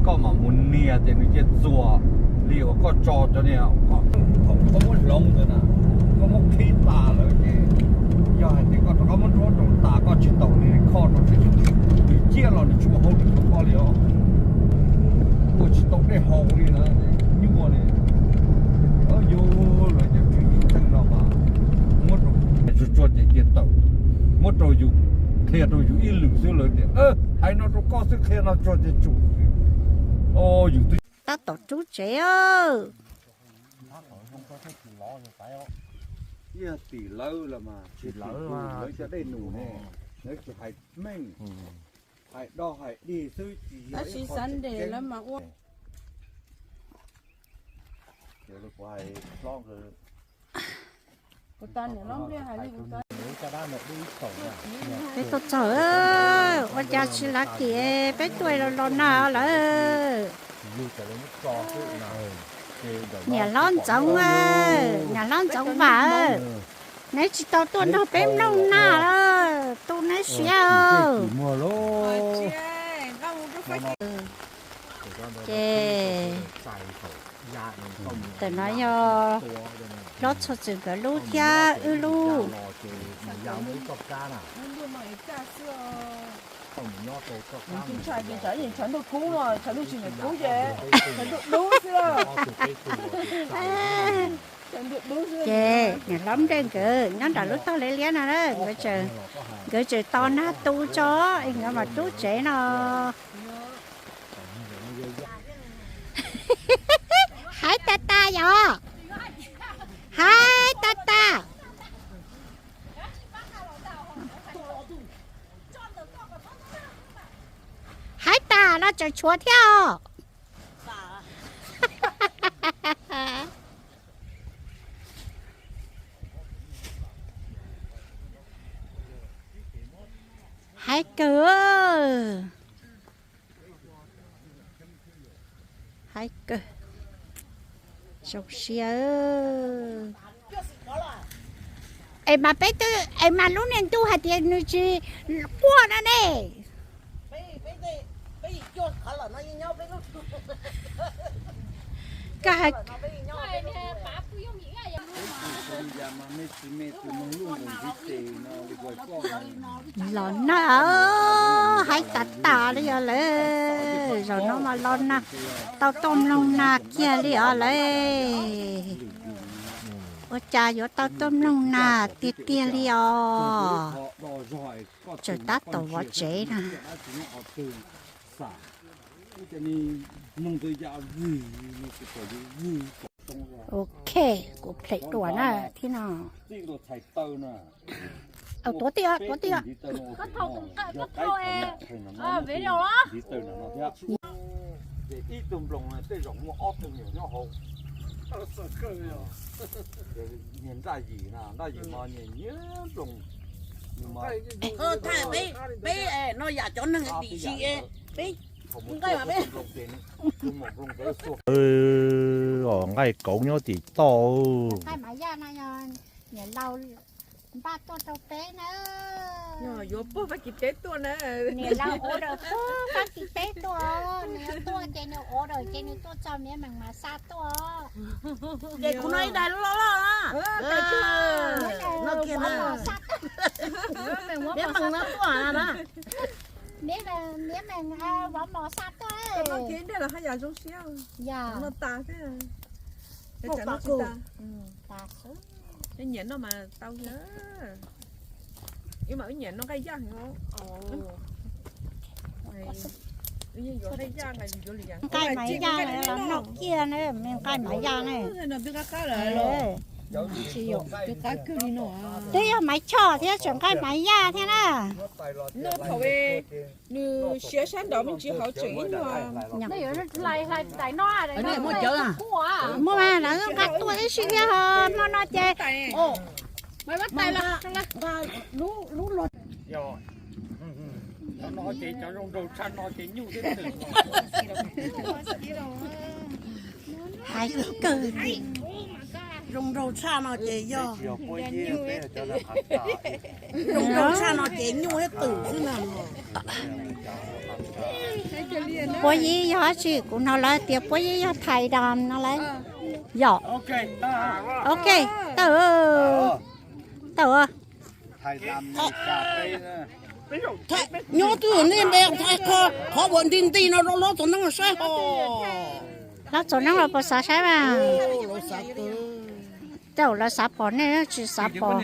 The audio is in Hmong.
Koj mam mus nias ces nws cia txuas li uas koj tso cov niag, thaum koj muab hloov ntawd na, koj muab qhib tas lawm ces yog hais tias koj rov qab muab nruab rau tas koj tsis tau li kho rau ces nws ciaj los nws tsis ua hauj lwm rau koj li os. Ua tsis tau dej haus li na, nyuaj li. Yuav lawv cov tswv yim teej no mas muab rau tsuag tsuag ces cia tawm, muab rau yus, qhia rau yus ib lwm xwb lawv tias hais no rau koj xwb, qhia no tsuag ces tsum. Yus twb tab tom rub tsev. Tim lawv los mas tsis lawv, lawv cov dej num ne, lawv tsis hais meej, hais do hais dig xwb tsis yog ib qho tseem ceeb. Peb tuaj txog, ua cas tsis lav kim, peb tuaj los los nag lawm. Niam hlob Ntxoov, niam hlob Ntxoov Vam, neb tsis tau tuaj nrog peb mloog nag, tu neb siab. Ces tam no yog hlob Txhuag Txwm nkawd lub thiab wb lub. Ces niam hlob Nplej nkawd nyob nram lub tog liab liab no, nkawd tseem tos nag tu tso es nkawd mam rub tsev no. Haib tas tas yom, haib tas tas. Haib tas no tseem tshuav thiab os. Haib kawg, haib kawg, zoo siab. Es mas peb twb, es mas lub niag ntuj hais tias nws tsis quaj no ne. Los nag, haib tas tas li os lawm. Zaum no mas los nag, tau tuaj mloog nag kiag li os lawm. Ua cas yuav tau tuaj mloog nag tiag tiag li os. Tseem tab tom vov tsev na. Ok, kuv phem dua na thiab no. Tuav tij, tuav tij. Peb no yam cov neeg dim si, peb nqaij mas peb nqaij kauv nyob tim toj. Npaj tuaj rau peb na. Yuav puag Fab Kis teb tuaj na. Niam laus order puag Fab Kis teb tuaj, nws yuav tuaj ces nws order ces nws tuaj txog miav meem mas xa tuaj. Ces kuv no ib daig loj loj na. No kiag na. Miav meem no tuaj na. Miav meem vov mov xa tuaj. Noj kiag ib daig los haj yam zoo siab. Yog no tas thiab. Noj tas xwb. Nyiam noj mas tau thiab. Wb mas wb nyiam noj nqaij yaj heev os. Nqaij Maiv Yaj los noj kiag na, me nqaij Maiv Yaj na. Twb yog Maiv Choj thiab tseem nqaij Maiv Yaj thiab na. Nws siav sab nraud me ntsis hauv tseem ib nyuag. Muaj mas lawv nqa tuaj ib sij thiab ho hmo no ces. Cov no ces cov zoo nraug tshaj no ces nyuj thiab twm. Hais kawg, zoo nraug tshaj no ces yog, zoo nraug tshaj no ces nyuj thiab twm xwb na. Puab yib yog dab tsi? Kuv hnov lawv tias puab yib yog Thais Dam no lawm. Yog. Ok, tau, tau. Nyob twg nej npe Thais, qhov uas nti nti no rau lawv txom neeb saib ho. Lawv txom neeb los puas xav saib mas? Tej zaum lawv xav pom nej tsis xav pom.